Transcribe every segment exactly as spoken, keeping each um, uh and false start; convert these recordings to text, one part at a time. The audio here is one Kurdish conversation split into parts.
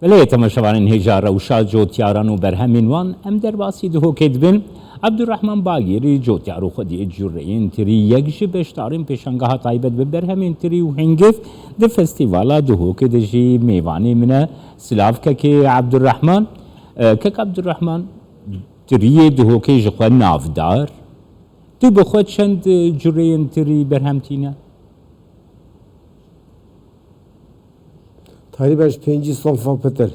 Belê, temaşevanên hêja rewşa cotyaran û berhemên wan, em derbasî Dihokê dibin. Abdurrahman Bagîrî, cotyar û xwediyê cureyên tirî, yek ji beşdarên pêşangeha taybet bi berhemên tirî û hingif di festîvala Dihokê de jî mêvanê min e. Silav kekê Abdurrahman. E, kek Abdurrahman, tiriyê Dihokê ji xwe navdar. Tu bi xwe çend, e, cureyên tirî berhem tîne? Teqrîben ji pêncî sanfa pitir.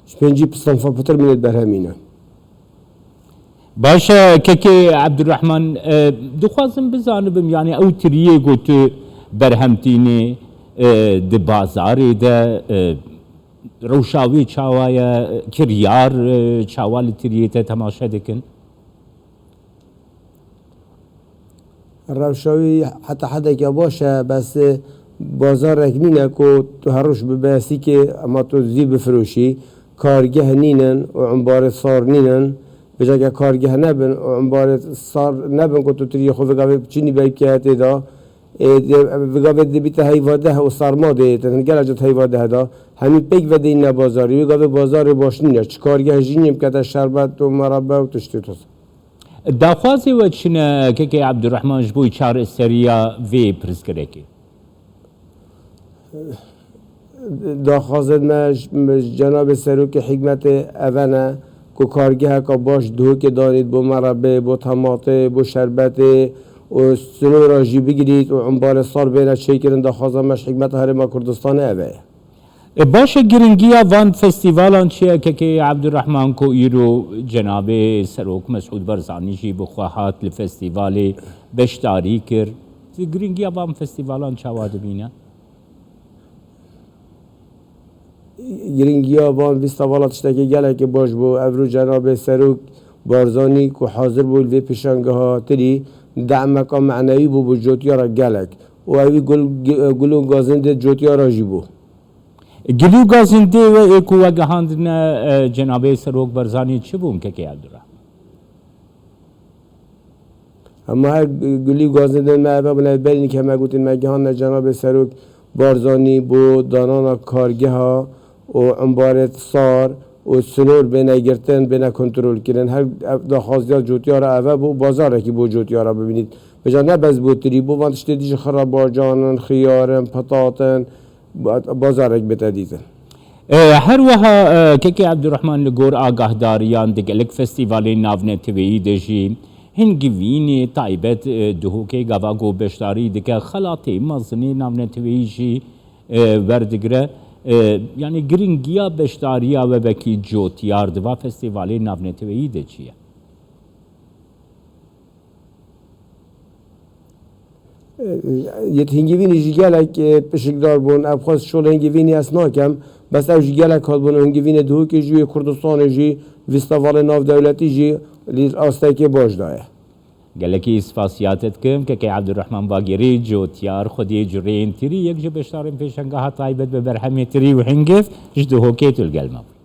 Ji pêncî sanfa pitir min ê berhemîne. Baş e, kekê Abdurrahman, e, dixwazim bizanibim, yani ew tiriyê ku tu berhem tînê, e, di bazarê de, e, rewşa wê çawa ye, kiryar, e, çawa li tiriyê te temaşe dikin? Rewşa wî heta hedeke baş e, bes, e, bazarek nîne ku tu her roj bi besîkê ema tu zî bifiroşî. Kargeh nînin û embarê sar nînin. Vêca ke kargeh nebin û embarê sar nebin ku tu tiriyê xwe vegavê çinî bey bikeye tê de, ê, dê, vegavê dibîte heyva deh û serma dê, te gelek cot heyva deh da. Hemî pêk vedeyîne bazarê, vegavê bazarê baş nîne. Çi kargeh jî nîne bikete şerbet û merebe û tiştê toz. Daxwazê we çi ne, kekê Abdurrahman, ji bo çareseriya vê pirsgirêkê? Daxwazên me ji, ji cenabê serokê hikmetê eve ne ku kargeheka baş Dihokê danît bo merebe, bo tematê, bo şerbetê û sinora jî bigirît û embarê sar bêne çêkirin. Daxwaza me ji hikmeta Herêma Kurdistanê eve ye. E, baş e, giringiya van festîvalan çi ye, kekê Abdurrahman, ku îro cenabê serok Mesûd Barzanî jî bi xwe hat li festîvalê beşdarî kir? Tu giringiya van festîvalan çawa dibîne? Giringiya van festîvala tiştekî gelekî baş bû. Evro cenabê serok Barzanî ku hazir bû li vê pêşangeha tirî, demeka menewî bû bo cotyara gelek. Û ewî gul, gul û gazindê cotyara jî bû. Gilî û gazindê we ê ku we gihandine, e, cenabê serok Barzanî çi bûn, kekê Abdurrahman? Hema her gilî û gazindê me eve bûne, berî ke me gotin me gihandine cenabê serok Barzanî bo danana kargeha û embarê sar û sinor bêne girtin, bêne kontrol kirin. Her ev daxwaziya cotyara eve bû, bazarekî bo cotyara bibînît. Vêca ne bes bo tirî, bo van tiştê dî jî xira bacanin, xiyarin, pitatin, ba-, bazarek bite dîtin. E, her wiha, e, kekê Abdurrahman, li gor agahdariyan di gelek festîvalên navneteweyî de jî hin givînê taybet, e, Dihokê gava ku beşdarî dike, xelatê mezinê navneteweyî jî, e, werdigire. E, yanî giringiya beşdariya we wekî cotyar di va festîvalê navneteweyî de çi ye? Yê hingivînî jî gelek, e, pişikdar bûn. Ev xwest şol hingivînî ez nakem. Bes ew jî gelek hat bûn. Hingivînê Dihokê jî, yê Kurdistanê jî, festîvalê navdewletî jî li astekê baş daye. Gelekî spasiya te dikim, kekê Abdurrahman Bagirî, cotyar, xwediyê cureyên tirî, yek ji beşdarên pêşangeha taybet bi berhemê tirî û hingif ji Dihokê tu li gel me bû.